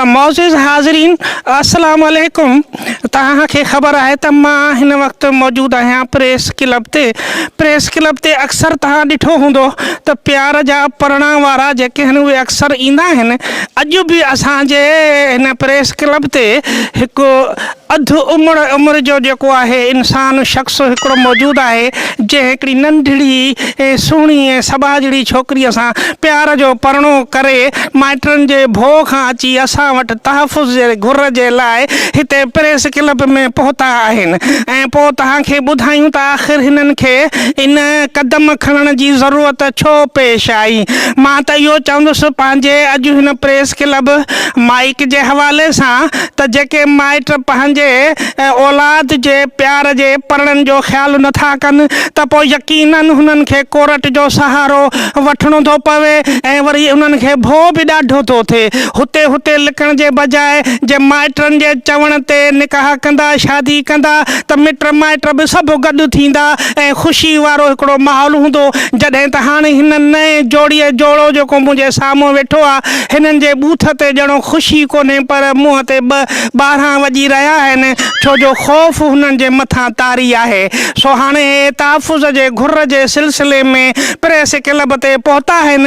معزز حاضرين السلام عليڪم توهان کي خبر آهي ته مان هن وقت موجود آهيان پريس ڪلب تي پريس ڪلب تي اڪثر توهان ڏٺو هوندو ته پيار جا پرڻا وارا جيڪي آهن اهي اڪثر ايندا آهن اڄ به اسان جي هن پريس ڪلب تي هڪ اڌ عمر عمر جو جيڪو آهي انسان شخص هڪڙو موجود آهي جنهن هڪڙي ننڍڙي ۽ سهڻي ۽ سٻاجهڙي ڇوڪريء سان پيار جو پرڻو ڪري مائٽن جي ڀوء کان اچي اسان وٽ تحفظ جي گهر جي لاء هتي پريس ڪلب ۾ پهتا آهن ۽ پوء توهان کي ٻڌايون ته آخر هنن کي ان قدم کڻڻ جي ضرورت ڇو پيش آئي مان ته اهو چوندس پنهنجي اڄ هن پريس ڪلب مائيڪ جي حوالي سان ته جيڪي مائٽ پنهنجي اولاد جي پيار جي پرڻن جو خيال نه ٿا ڪن ته پوء يقينن هنن کي ڪورٽ جو سهارو وٺڻو ٿو پوي ۽ وري انهن کي ڀوء به ڏاڍو ٿو ٿئي. هتي هتي لڪڻ جي بجاء جي مائٽن جي چوڻ تي نڪاح ڪندا، شادي ڪندا ته مٽ مائٽ به سڀ گڏ ٿيندا ۽ خوشي وارو هڪڙو ماحول هوندو. جڏهن ته هاڻي هن نئين جوڙيء جوڙو جيڪو منهنجي سامهون ويٺو آ، هنن جي ٻوٿ تي ڄڻو خوشي ڪونهي پر منهن تي ٻه 12 وڄي رهيا آهن ڇو جو خوف هنن جي مٿان طاري آهي. سو هاڻي اهي تحفظ جي گهر جي سلسلي ۾ پريس ڪلب تي پهتا آهن.